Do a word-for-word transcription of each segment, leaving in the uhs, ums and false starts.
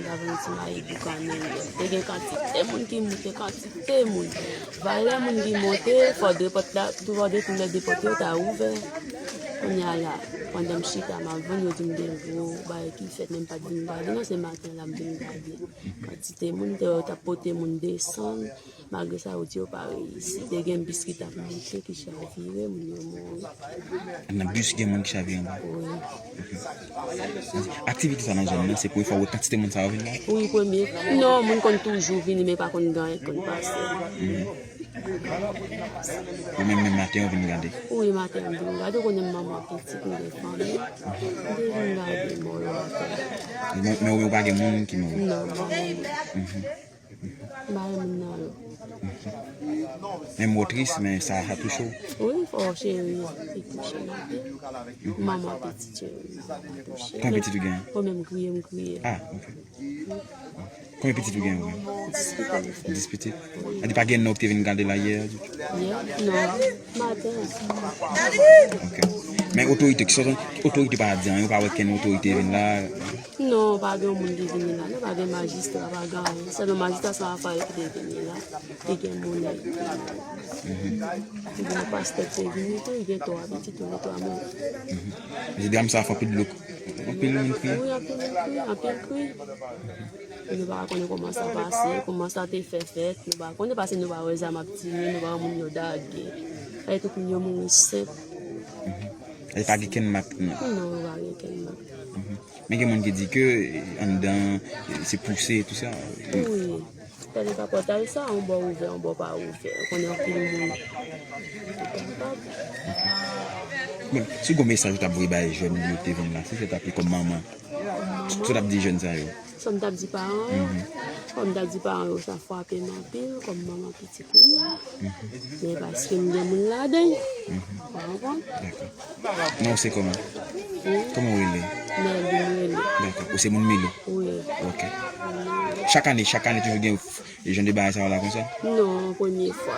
Avan ti mayi boukannen yo. Te gen kantite moun ki moute, kantite moun. Valè moun ki monte, fò de pòt la, tou fò de tout lè de pòt yo ta ouvè. Kounye a la, pandan m chita, m ap vann, yo di m gen gwo bagay ki fèt, men m pa t vin gade, non, se maten la m vin gade. Kantite moun, te, yo t ap pote moun desann. Malgre sa, yo di yo pa reyisi. Te gen bis ki t ap monte, ki chavire, moun yo mouri. Nan bis, gen moun ki chavire anba? Wi. Aktivite sa nan zòn nan, se premye fwa w wè kantite moun sa yo vin la? Wi, premye. Non, moun konn toujou vini, men pa konn gen anyen k konn pase. Ou menm, menm maten, ou vin gade? Wi, maten, m vin gade, ou konnen m manman pitit, m gen fanmi. M te vin gade mò yo atè. Men, men ou pa gen moun ki mouri? Non, m pa gen moun. M pa renmen nan yo. Menm w tris, men sa, sa touche w? Wi, fò cheri, li touche m anpil. Manman pitit cheri, manman touche. Konbyen pitit ou gen? Mwen menm kriye, m kriye. Ah, ok. Konbyen pitit ou gen, ou menm? Dis pitit. Dis pitit? Sa di pa gen nèg ki te vin gade la yè? Yè? Non. Maten. Ok. Men otorite, ki sòt, otorite pa di anyen, ou pa wè kenn otorite vin la? Non, pa gen moun ki vini la. Non, pa gen majistra, pa gen anyen. Sèlman majistra se Rafael ki te vini la. Li gen moun li. Li gen pastè ki te vini tou, li gen twa pitit tou, li twa moun. Mesye, dram sa fè anpil dlo. Anpil moun kriye. Wi, anpil moun kriye, anpil kri. Nou pa konnen kòman sa pase, kòman sa te fè fèt, nou pa konnen paske nou pa wè zam ap tire, nou pa wè moun yo dage. Fè tout moun yo mouri senp. E pa gen kenn mak, non? Non, pa gen kenn mak. Men gen moun ki di ke, eh, anndan, eh, se pouse, tou sa. Wi. Tande pa pòtay sa, yon bò ouvè, yon bò pa ouvè. Ou konnen anpil moun. Ou kapab. Men, si gon mesaj ou t ap voye bay jèn yo te vin la, si se t ap li kòm manman, sa w t ap di jèn sa yo? Sa m t ap di paran yo? Sa m t ap di paran yo, sa frape m anpil, kòm manman pitit moun. Men paske m gen moun ladan l. Ou konprann? Dakò. Non, w se kòman? Kòman w rele? Mèlou m rele. Dakò. Ou se moun Milo? Wi. Ok. Chak ane, chak ane toujou gen f-, jan de bagay sa yo la konsa? Non, premye fwa.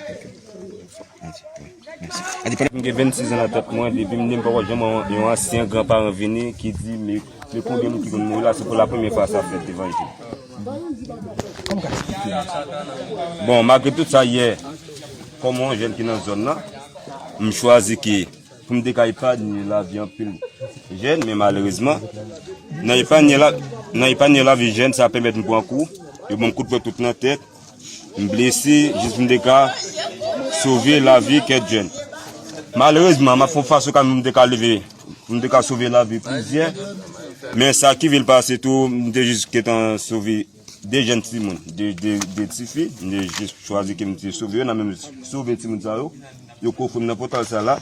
Ok. Premye fwa. Adi, wi. Mèsi. Adi, pandan m gen vennsis an nan tèt mwen, depi m ne m poko janm wè yon ansyen granparan vini ki di, men, men konbyen moun ki konn mouri la, se pou la premye fwa sa fèt devan je m. Kòman w ka eksplike nou sa? Bon, malgre tout sa, yè, kòm yon jèn ki nan zòn nan, m chwazi ke pou m te ka epanye lavi anpil jèn, men malerezman, nan epanye la, nan epanye lavi jèn, sa pèmèt m pran kou, yo ban m kout pwen tout nan tèt, m blese, jis pou m te ka sove lavi kèk jèn. Malerezman, m ap fè yon fason kanmenm pou m te ka leve, pou m te ka sove lavi plizyè. Men sa ki vin pase tou, m te jis gentan sove de jèn timoun, de, de, de tifi, m te jis chwazi ke m te sove yo, nan menm sove timoun sa yo, yo koufri m nan pòtay sa la.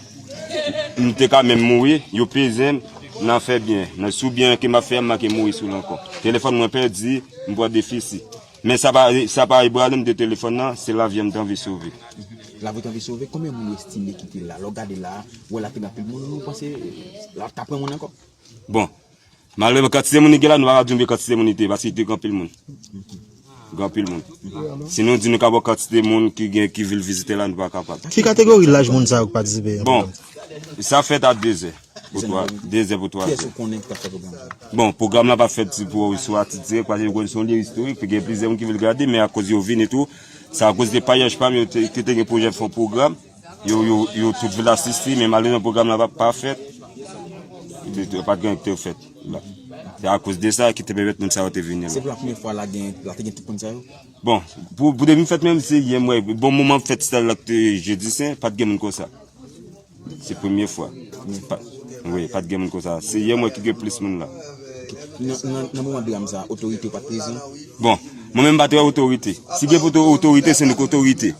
M te ka menm mouri, yo peze m, nan fè byen. Nan sou byen ke m ap fè a, m manke mouri sou l ankò. Telefòn mwen pèdi, m pran defisi. Men sa pa, sa pa ebrale m de telefòn nan, se lavi a m te anvi sove. Lavi w te anvi sove, konbyen moun ou estime ki te la? Lè w gade la, ou wè la te gen anpil moun, ou panse la ta pran moun ankò? Bon, malerezman, kantite moun ki gen la, nou pa ka di w kantite moun li te, paske li te gen anpil moun. Gen anpil moun. Si nou di nou ka ba w kantite moun ki gen, ki vin vizite la, nou pa kapab. Ki kategori laj moun sa yo ki patisipe? Bon, sa fèt a dezè pou twa, dezè pou twa zè. Kiyès ou konnen ki t ap fè pwogram sa? Bon, pwogram la pa fèt pou sou Ati dirèk, paske se yon lye istorik, gen plizyè moun ki vin gade, men akoz yo vin etou, sa akoz de payaj pa m, yo te, ki te gen pwojè fè yon pwogram, yo, yo, yo tout vin asiste, men malerezman pwogram la pa, pa fèt. Yo pa t gen ki te fèt. Se akoz de sa ki te pèmèt moun sa yo te vini la. Se pou la premye fwa la gen, la te gen tout moun sa yo? Bon, pou, pou depi m fèt menm, se yè m wè. Bon, moman m fèt sèl la ki te jedi sen, pa t gen moun konsa. Se premye fwa. Pa, wi, pa t gen moun konsa. Se yè m wè ki gen plis moun la. Nan, nan, nan moman dram sa, otorite yo pa t prezan? Bon, mwen menm m pa t wè otorite. Si gen pou otorite, se nou k otorite.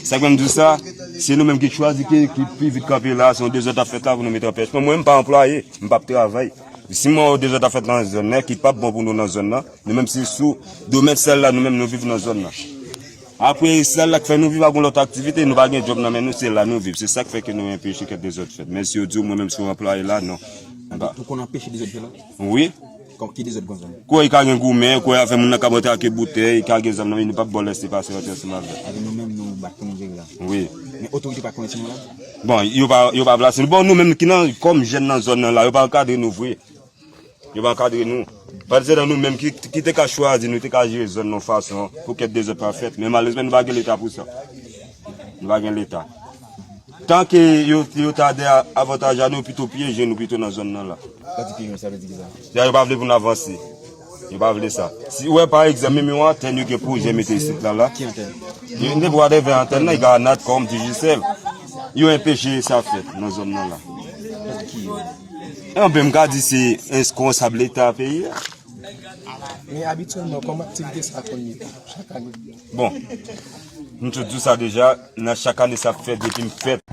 Sa k fè m di w sa, se nou menm ki chwazi ki, ki pi vit kanpe la, se yon dezòd ap fèt la pou nou mete anpèchman. Mwen menm m pa anplwaye, m p ap travay. Si m wè yon dezòd ap fèt nan zòn nan, ki p ap bon pou nou nan zòn nan, nou menm se sou domèn sèl la, nou menm nou viv nan zòn nan. Apre, sèl la k fè nou viv, pa gen lòt aktivite, nou pa gen djòb nan men nou, se la nou viv. Se sa k fè ke nou enpeche kèk dezòd fèt. Men si yo di w, mwen menm se yon anplwaye la, non. Ou konn anpeche dezòd fèt la? Wi. Kòm ki dezòd konsa? Kwè, i ka gen goumen, kwè avè moun nan k ap rantre ak boutèy, i ka gen zam nan men, nou p ap ba w lèse pase rantre ansanm avè l. Avè nou menm, nou bat pou nou jere la. Wi. Men otorite pa konnen si nou la? Bon, yo pa, yo pa plase nou. Bon, nou menm ki nan, kòm jèn nan zòn nan la, yo pa ankadre nou vre. Yo pa ankadre nou. Paske se nan nou menm ki, ki te ka chwazi, nou te ka jere zòn nan yon fason pou kèk dezòd pa fèt. Men malerezman, nou pa gen Leta pou sa. Nou pa gen Leta. Tan ke yo, yo ta de avantaj a nou, yo pito pyeje nou pito nan zòn nan la. Sa vle di ki sa? Sa yo pa vle pou n avanse. Yo pa vle sa. Si ou wè, pa egzanp, menm yon antèn yo gen pwojè mete isit la, la. Ki antèn? Yo, nenpòt whatever antèn nan, egal Natcom, Digicel. Yo enpeche sa fèt nan zòn nan la. Ki yo? Enben, m ka di se reskonsab Leta peyi a. Men abityèlman, kòman aktivite sa konn ye chak ane? Bon, m te di w sa deja, nan chak ane sa ap fèt depi m fèt.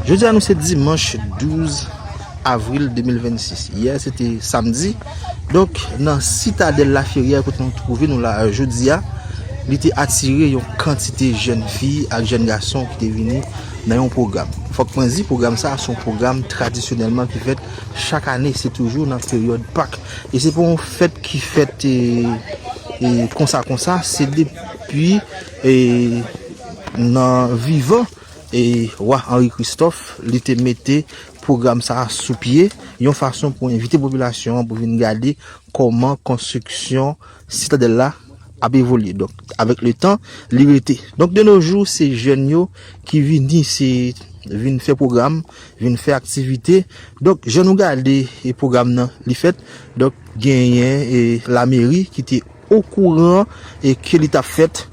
Jodi a nou se dimanch douz avril de mil vennsis. Yè se te samdi. Donk, nan Sitadèl Laferyè kote nou twouve nou la jodi a, li te atire yon kantite jèn fi ak jèn gason ki te vini nan yon pwogram. Fòk mwen di, pwogram sa a se yon pwogram tradisyonèlman ki fèt chak ane, se toujou nan peryòd Pak. E se pa yon fèt ki fèt, e, e, konsa, konsa, se depi, e, nan vivan, e, wa Henri Christophe, li te mete pwogram sa a sou pye, yon fason pou envite popilasyon an pou vin gade kòman konstriksyon Sitadèl la ap evolye. Donk, avèk letan, li rete. Donk, de nos jours, se jèn yo ki vini, se vin fè pwogram, vin fè aktivite. Donk, jan nou gade e pwogram nan, li fèt. Donk, genyen e lameri ki te okouran e ke li t ap fèt.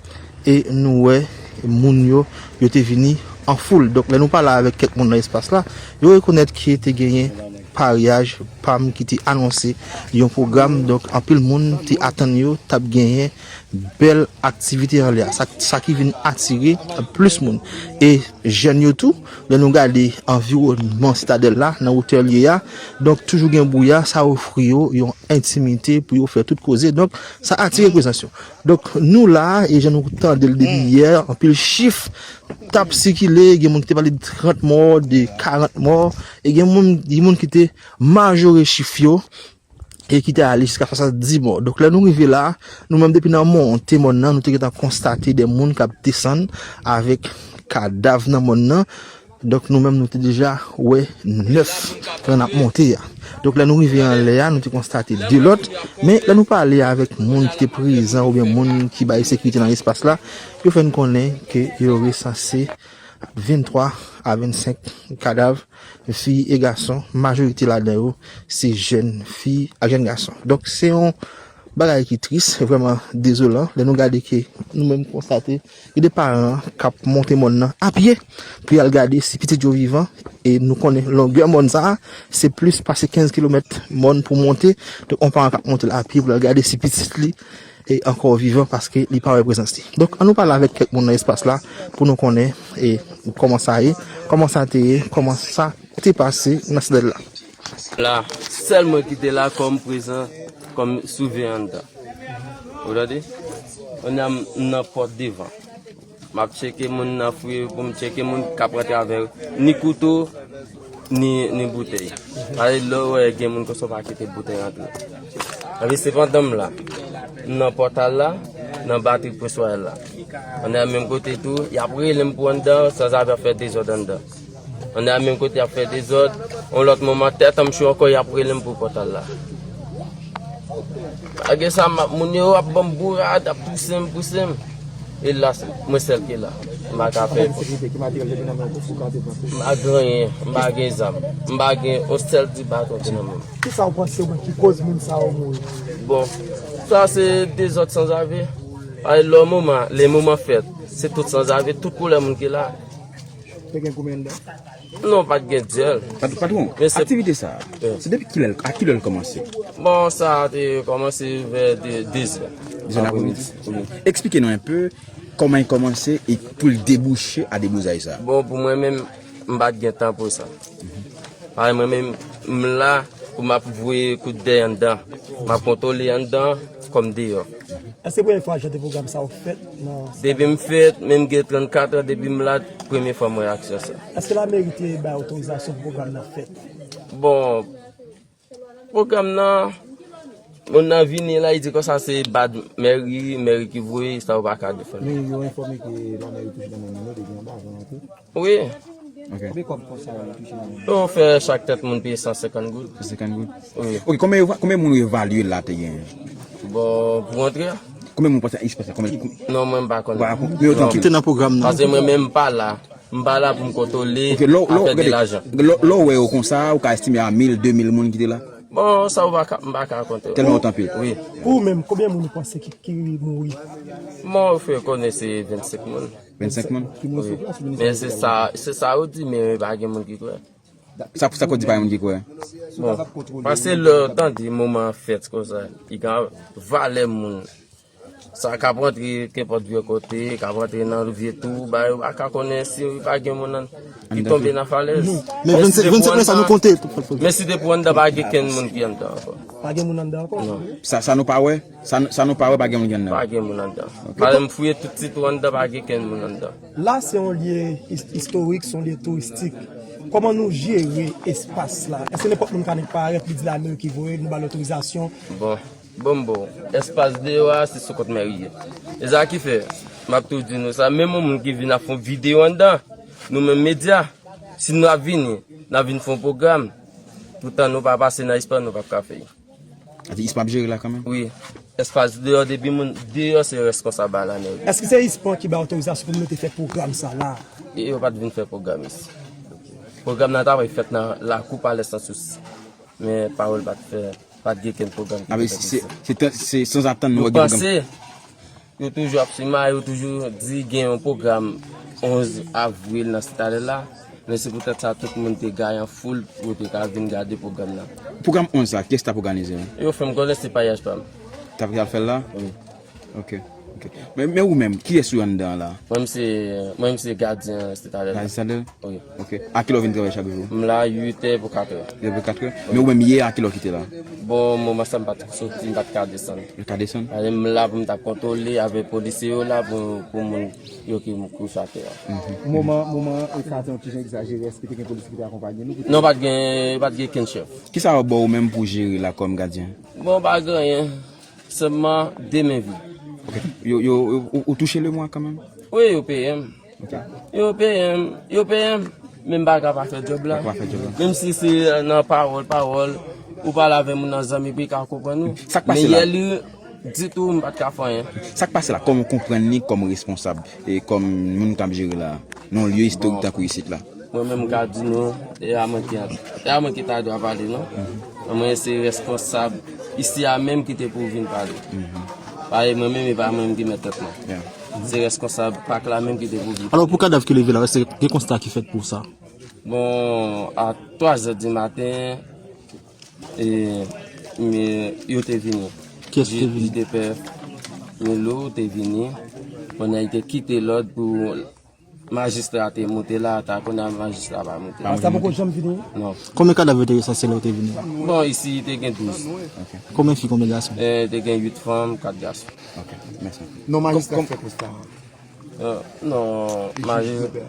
E nou wè moun yo, yo te vini an foul. Donk, lè nou pale avèk kèk moun nan espas la, yo rekonèt ke te genyen paryaj pam ki te anonse yon pwogram. Donk, anpil moun te atann yo t ap genyen bèl aktivite anlè a. Sa, sa ki vin atire plis moun. E jèn yo tou, lè nou gade anviwònman Sitadèl la, nan wotè l ye a, donk, toujou gen bwouya, sa ofri yo yon entimite pou yo fè tout koze. Donk, sa atire prezans yo. Donk, nou la, e jan nou tande l depi yè, anpil chif t ap sikile, gen moun ki te pale de trant mò, de karant mò, e gen moun, gen moun ki te majore chif yo, e ki te ale jiska swasanndis mò. Donk, lè nou rive la, nou menm depi nan monte mòn nan, nou te gentan konstate de moun k ap desann avèk kadav nan mòn nan. Donk, nou menm, nou te deja wè nèf lè n ap monte a. Donk, lè nou rive anlè a, nou te konstate de lòt. Men, lè nou pale avèk moun ki te prezan oubyen moun ki bay sekirite nan espas la, yo fè n konnen ke yo resanse venntwa a vennsenk kadav, fi e gason. Majorite ladan yo, se jèn fi ak jèn gason. Donk, se yon bagay ki tris, vrèman dezolan. Lè nou gade ke nou menm konstate, gen de paran k ap monte mòn nan a pye pou y al gade si pitit yo vivan. E nou konnen longè mòn sa a, se plis pase kenz kilomèt mòn pou monte. Donk, yon paran k ap monte l a pye pou l al gade si pitit li e ankò vivan paske li pa wè prezans li. Donk, an nou pale avèk kèk moun nan espas la pou nou konnen e kòman sa ye, kòman sa te ye, kòman sa te pase nan Sitadèl la. La, sèl mwen ki te la kòm prezan, kòm siveyan anndan. Ou tande? Kounye a m nan pòt devan. M ap tcheke moun nan fouye pou m tcheke moun k ap rantre avè ni kouto, ni, ni boutèy. Pale lè w wè gen moun konsa w pa kite boutèy rantre. Epi sepandan m la, m nan pòtal la, nan batri pwens wayèl la. Anndan menm kote tou, y ap rele m pou anndan, sanzave ap fè dezòd anndan. Anndan menm kote y ap fè dezòd, yon lòt moman tèt an m cho ankò y ap rele m pou pòtal la. Malgre sa, m ap, moun yo ap ban m bourad, ap pouse m, pouse m. Elas, mwen sèl ki la. M pa ka fè. Anpil sekirite, ki materyèl te gen nan men w pou, pou kanpe, kanpe? M pa gen anyen, m pa gen zam. M pa gen yon sèl ti baton ki nan men m. Kisa w panse, oubyen ki koz moun sa yo mouri? Bon, sa se dezòd sanzave. Ay, lè moman, lè moman fèt, se tout sanzave, tout koulè moun ki la. Te gen goumen anndan? Non, pa t gen dyèl. Pat-, patwon, men se aktivite sa a, se depi kilè, a kilè l kòmanse? Bon, sa a te kòmanse vè de, dezè. Dezè lapremidi. Eksplike nou enpe kòman l kòmanse e pou l debouche a debouzay sa a. Bon, pou mwen menm, m pa t gen tan pou sa. Paske mwen menm, m la pou m ap voye kout dèy anndan. M ap kontwole anndan kòm deyò. Èske se premye fwa jan de pwogram sa yo fèt nan... Depi m fèt, men m gen trannkat an, depi m la, premye fwa m wè aksyon sa. Èske lameri te bay otorizasyon pou pwogram nan fèt? Bon, pwogram nan, moun nan vini la, li di konsa se bad mèri, mèri ki voye, sa yo pa ka defann. Men yo enfòme ke lameri toujou nan men moun yo depi anba, jan an tou. Wi. Ok. Konbyen kòb konsa yo touche nan men? Yo fè chak tèt moun peye san senkant goud. San senkant goud? Wi. Ok, konbyen, konbyen moun ou evalye la te gen? Bon, pou rantre a? Konbyen moun panse espas la? Konbyen? Non, mwen m pa konnen. Bon, men yo trankil. Ki te nan pwogram nan? Paske mwen menm m pa la. M pa la pou m kontwole Ok, lè w- lè w- afè de gade, lajan. lè w- lè w wè yo konsa, ou ka estime a mil, de mil moun ki te la? Bon, sa ou pa ka, m pa ka konte. Tèlman yo t anpil. Wi. Pou ou menm, konbyen moun ou panse ki, ki mouri? Bon, ou fè konnen se vennsenk moun. Vennsenk moun? Wi. Men se sa, se sa ou di, men pa gen moun ki kwè. Sa, sa k ap di pa gen moun ki kwè? Bon, paske lè w tande moman fèt konsa, li gen valè moun. Sa k ap rantre kenpòt vye kote, k ap rantre nan vye twou, ba yo pa ka konnen si pa gen moun nan, ki tonbe nan falèz. Men vennsenk, vennsenk men sa nou konte. Men si te pou anndan, pa gen kenn moun ki anndan ankò. Pa gen moun anndan ankò? Non, Sa, sa nou pa wè? Sa, sa nou pa wè, pa gen moun ki anndan? Pa gen moun anndan. Pale m fouye tout sitwon anndan, pa gen kenn moun anndan. La, se yon lye is- istorik, se yon lye touristik. Kòman nou jere espas la? Èske nenpòt moun ka nek parèt, li di Lameri ki voye, nou ba l otorizasyon? Bon, bon, bon. Espas deyò a, se sou kont mèri ye. E sa ki fè, m ap tou di nou sa, menm yon moun ki vin ap fè yon videyo anndan, nou menm medya, si nou ap vini, n ap vin fè yon pwogram, poutan nou pa pase nan espas, nou p ap ka fè l. Sa di espas ap jere la kanmenm? Wi. Espas deyò, depi moun deyò, se reskonsab a Lameri. Èske se ispan ki ba otorizasyon pou nou te fè pwogram sa la? E yo pa t vin fè pwogram isi. Pwogram nan ta pral fèt nan lakou Palè Sansousi. Men pawòl pa t fè, pa t gen kenn pwogram ki Ah, te men fèt se, isi. se, se, se san atann nou Nou wè gen pwogram. Panse, yo toujou ap simaye, yo toujou di gen yon pwogram onz avril nan Sitadèl la. Men se poutèt sa tout moun te gaye an foul pou yo te ka vin gade pwogram nan. Pwogram onz la, kiyès t ap òganize l? Yo fè m konnen se paryaj pa m. T ap al fè l la? Wi. Ok, ok. Men, men ou menm, kiyès ou anndan la? Mwen, m se, mwen, m se gadyen Sitadèl la. Gadyen Sitadèl? Wi. Ok. A kilè w vin travay chak jou? M la uit è pou kat è. Depi kat è? Men ou menm yè a kilè w kite la? Bon, moman sa m pa t soti, m pa t ka desann. Ou ka desann? Alè, m la pou m t ap kontwole avèk polisye yo la pou, pou moun yo ki kouche atè a. Moman, moman sa te yon ti jan egzajere, èske te gen polisye ki te akonpanye nou? Non, pa t gen, pa t gen kenn chèf. Kisa yo ba w menm pou jere la kòm gadyen? Bon, pa gen anyen. Sèlman de men vid. Ok. Yo, yo, yo, ou, ou touche le mwa kanmenm? Wi, yo peye m. Yo peye m, yo peye m. Men m pa ka pa fè djòb la. Pa ka fè djòb la. Menm si se nan pawòl, pawòl, ou pale avè moun nan zanmi, pou l ka konprann ou. Sa k pase Men la? Yè li di tou, m pa t ka fè anyen. Sa k pase la? Kòman w konprann li kòm responsab e kòm moun k ap jere la? Nan yon lye istorik tankou isit la? Mwen menm, m ka di nou, e a mwen ki, e a mwen ki ta dwa pale, non. Mwen, se reskonsab isi a menm ki te pou vin pale. Paske mwen menm, e pa mwen menm ki mèt tèt mwen. Yeah. Se reskonsab pak la menm ki te pou vin. Alò, pou kadav ki leve la, èske gen konsta ki fèt pou sa? Bon, a twa zè di maten, e, men yo te vini. Kiyès ki te vini? J D P F Milo te vini. Pandan li te kite lòd pou majistra te monte la, ta konnen majistra pa monte. Sa poko janm vini? Non. Konbyen kadav yo te resanse lè yo te vini? Bon, isi te gen douz. Konbyen fi, konbyen gason? E, te gen uit fanm, kat gason. Ok, mèsi. Non, majistra fè konsta. E, non, majistra.